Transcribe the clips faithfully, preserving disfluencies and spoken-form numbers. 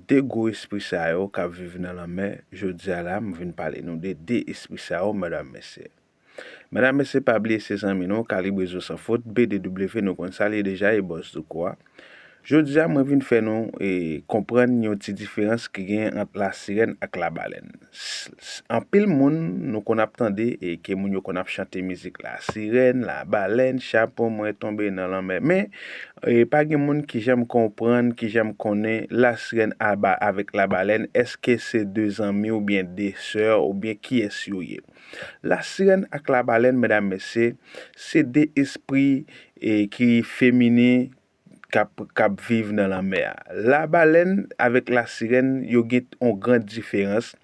de gwo espri sa yo k ap viv nan lanmè. Jodi a la, m vin pale nou de de espri sa yo, medam, mesye. Medam, mesye, pa bliye se zanmi nou, Kalibre Zo San Fot, B D W, nou konn sa l ye deja, e bòs Douko a. Jodi a, mwen vin fè nou e, konprann yon ti diferans ki genyen ant lasirèn ak labalèn. S- s- Anpil moun, nou konn ap tande e, ke moun yo konn ap chante mizik lasirèn, labalèn, chapo mwen tonbe nan lanmè. Men, e, pa gen moun ki janm konprann, ki janm konnen lasirèn aba- avèk labalèn, èske se de zanmi oubyen de sè oubyen kiyès yo ye. Lasirèn ak labalèn, medam, mesye, se de espri e, ki feminen k ap, k ap viv nan lanmè a. Labalèn avèk lasirèn, yo gen yon gran diferans.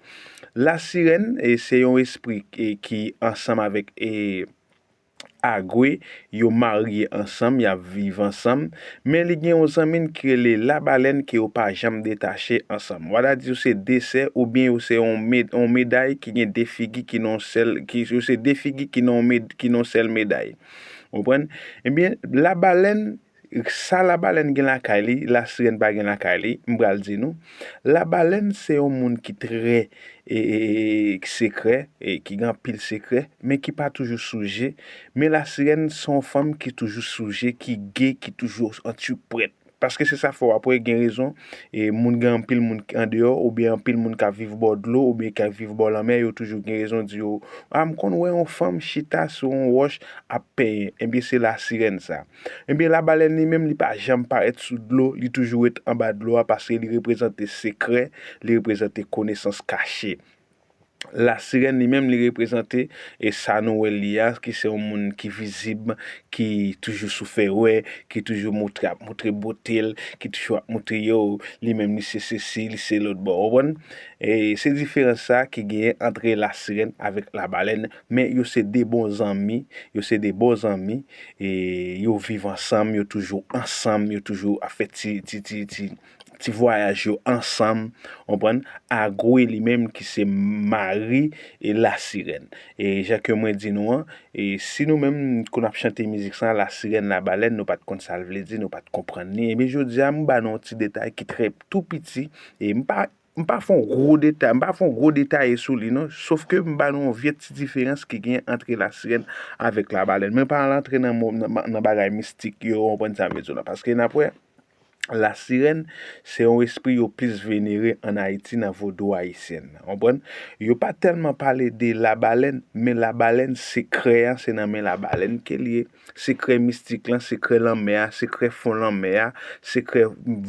Lasirèn, e, se yon espri e, ki ansanm avèk e, agwe, yo marye ansanm, y ap viv ansanm. Men li gen yon zanmi n ki rele labalèn ke yo pa janm detache ansanm. W a ta di yo se de sè oubyen yo se yon, med, yon meday ki gen de figi ki nan yon sèl, ki, yo se de figi ki nan yon med, ki nan yon sèl meday. Ou konprann? Ebyen, labalèn, sa labalèn gen lakay li, lasirèn pa gen lakay li, m pral di nou. Labalèn se yon moun ki trè e, e, e, sekrè, e, ki gen anpil sekrè, men ki pa toujou sou je. Men lasirèn se yon fanm ki toujou sou je, ki gay, ki toujou antipwèt. Paske se sa fè w ap wè gen rezon, e moun gen anpil moun ki andeyò, oubyen anpil moun k ap viv bò dlo, oubyen k ap viv bò lanmè, yo toujou gen rezon di yo, a, m konn wè yon fanm chita sou yon wòch ap penyen. Ebyen, se lasirèn sa. Ebyen, labalèn li menm, li pa janm parèt sou dlo, li toujou ret anba dlo a paske li reprezante sekrè, li reprezante konesans kache. Lasirèn li menm, li reprezante e sa nou wè li a, ki se yon moun ki vizib, ki toujou sou fè wè, ki toujou moutre, ap moutre bote l, ki toujou ap moutre yo, li menm li se sesi, li se lòt bò. Ou konprann? E se diferans sa ki genyen ant lasirèn avèk labalèn, men yo se de bon zanmi, yo se de bon zanmi, e yo viv ansanm, yo toujou ansanm, yo toujou ap fè ti, ti, ti, ti, ti vwayaj yo ansanm, ou konprann? Agwe li menm ki se mari e lasirèn. E jan ke mwen di nou an, e si nou menm konn ap chante mizik sa, lasirèn, labalèn, nou pa t konn sa l vle di, nou pa t konprann li. Ebyen, jodi a, m ba nou yon ti detay ki trè tou piti, e m pa, m pa fè yon gwo detay, m pa fè yon gwo detaye sou li, non, sof ke m ba nou yon vye ti diferans ki gen ant lasirèn avèk labalèn. Mwen pa al antre nan mo, nan, nan bagay mistik yo, ou konprann sa m vle di w la, paske n ap wè, lasirèn, se yon espri yo plis venere ann Ayiti nan vodou ayisyen an. Ou konprann? Yo pa tèlman pale de labalèn, men labalèn, sekrè an, se nan men labalèn ke l ye. Sekrè mistik lan, sekrè lanmè a, sekrè fon lanmè a, sekrè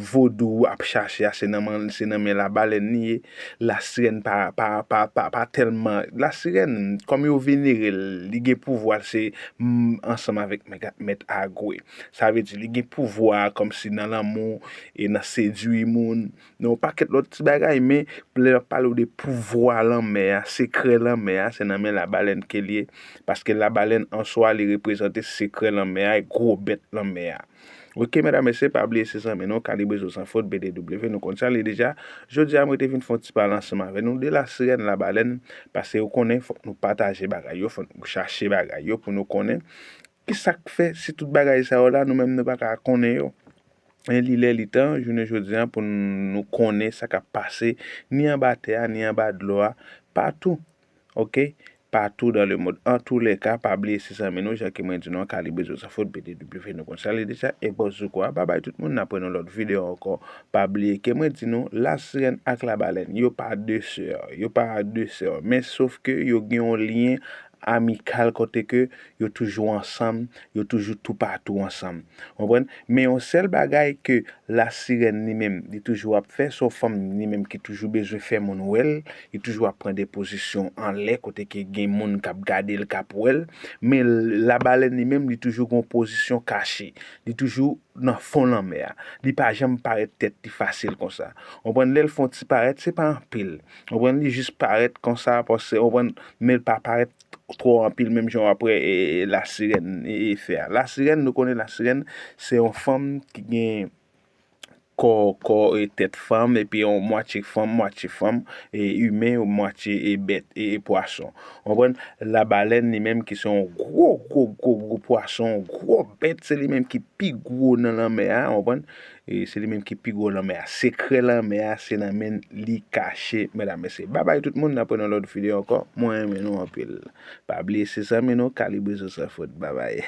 vodou ap chache a, se nan men, se nan men labalèn li ye. Lasirèn pa, pa, pa, pa, pa tèlman. Lasirèn, kòm yo venere l, li gen pouvwa, se, mm, ansanm avèk mèt, mèt agwe. Sa vle di, li gen pouvwa kòmsi nan lanmou e nan sedui moun, nan yon pakèt lòt ti bagay, men lè y ap pale w de pouvwa lanmè a, sekrè lanmè a, se nan men labalèn ke l ye, paske labalèn an swa, li reprezante sekrè lanmè a, e gwo bèt lanmè a. Oke, medam, mesye, pa bliye se zanmi nou, Kalibre Zo San Fot, B D W, nou konn sa l ye deja. Jodi a, mwen te vin fè yon ti pale ansanm avè nou de lasirèn, labalèn, paske ou konnen, fòk nou pataje bagay yo, fòk nou chache bagay yo pou nou konnen. Ki sa k fè si tout bagay sa yo la, nou menm nou pa ka konnen yo? E li lè li tan, jounen jodi a, pou n- nou konnen sa k ap pase, ni anba tè a, ni anba dlo a, patou. Oke? Patou dans le monde. Antoulèka, pa bliye se zanmi nou, jan ke mwen di nou an, Kalibre Zo San Fot, B D W, nou konn sa l ye deja, e bòs Douko a. Babay tout moun, n ap wè nan lòt videyo ankò. Pa bliye ke mwen di nou, lasirèn ak labalèn, yo pa de sè, yo pa de sè, men sof ke yo gen yon lyen amikal kote ke yo toujou ansanm, yo toujou toupatou ansanm. Ou konprann? Men yon sèl bagay ke lasirèn li menm, li toujou ap fè, se yon fanm li menm ki toujou bezwen fè moun wè l, li toujou ap pran de pozisyon anlè kote ke gen moun k ap gade l, k ap wè l. Men labalèn li menm, li toujou gen yon pozisyon kache. Li toujou nan fon lanmè a. Li pa janm parèt tèt li fasil konsa. Ou konprann? Lè l fè yon ti parèt, se pa anpil. Ou konprann? Li jis parèt konsa, paske, ou konprann, men l pa parèt twò anpil, menm jan w ap wè, e, e, lasirèn, e, e, fè a. Lasirèn, nou konnen lasirèn, se yon fanm ki gen kò kò e tèt fanm, epi yon mwatye fanm, mwatye fanm, e imen, mwatye e bèt, e, e pwason. Ou konprann? Labalèn li menm ki se yon gwo, gwo, gwo, gwo pwason, yon gwo bèt, se li menm ki pi gwo nan lanmè a, ou konprann? E se li menm ki pi gwo lanmè a. Sekrè lanmè a, se nan men li kache, medam, mesye. Babay tout moun, n ap wè nan lòt videyo ankò. Mwen renmen nou anpil. Pa bliye se zanmi nou, Kalibre Joseph Wood. Babay.